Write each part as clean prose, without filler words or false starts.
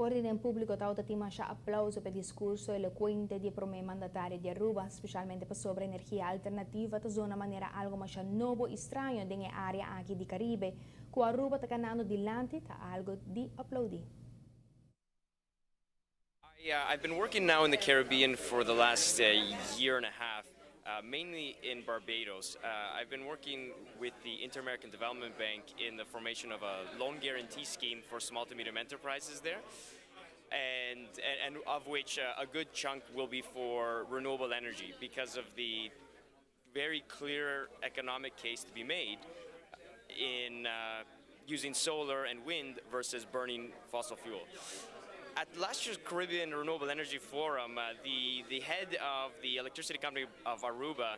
For di den publico tabatin masha aplauso pa e discurso elocuente di prome mandatario di Aruba, specialmente pasobra energia alternativa ta zona manera algo masha nobo y straño den e area aki di Caribe. Cu Aruba ta canando dilanti ta algo di aplaudi. I've been working now in the Caribbean for the last year and a half, mainly in Barbados. I've been working with the Inter-American Development Bank in the formation of a loan guarantee scheme for small to medium enterprises there, and of which a good chunk will be for renewable energy because of the very clear economic case to be made in using solar and wind versus burning fossil fuel. At last year's Caribbean Renewable Energy Forum, the head of the electricity company of Aruba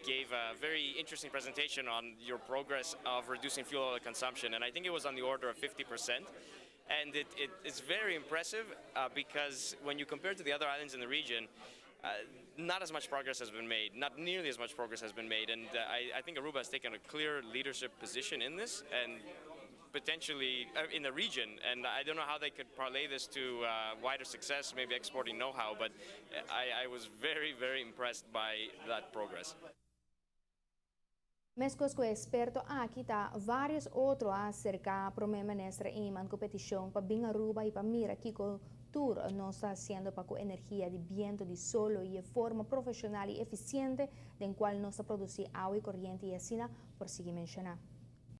gave a very interesting presentation on your progress of reducing fuel oil consumption, and I think it was on the order of 50%. And it's very impressive because when you compare to the other islands in the region, not as much progress has been made, not nearly as much progress has been made, and I think Aruba has taken a clear leadership position in this, and potentially in the region. And I don't know how they could parlay this to wider success, maybe exporting know-how, but I was very, very impressed by that progress. Mescos cu e experto aki ta varios otro a acerca Prome Minister Eman cu peticion pa bin Aruba y pa mira kico tur nos ta haciendo pa cu energia di biento, di solo y forma profesional y eficiente den cual nos ta produci awa y coriente y asina por sigui menciona.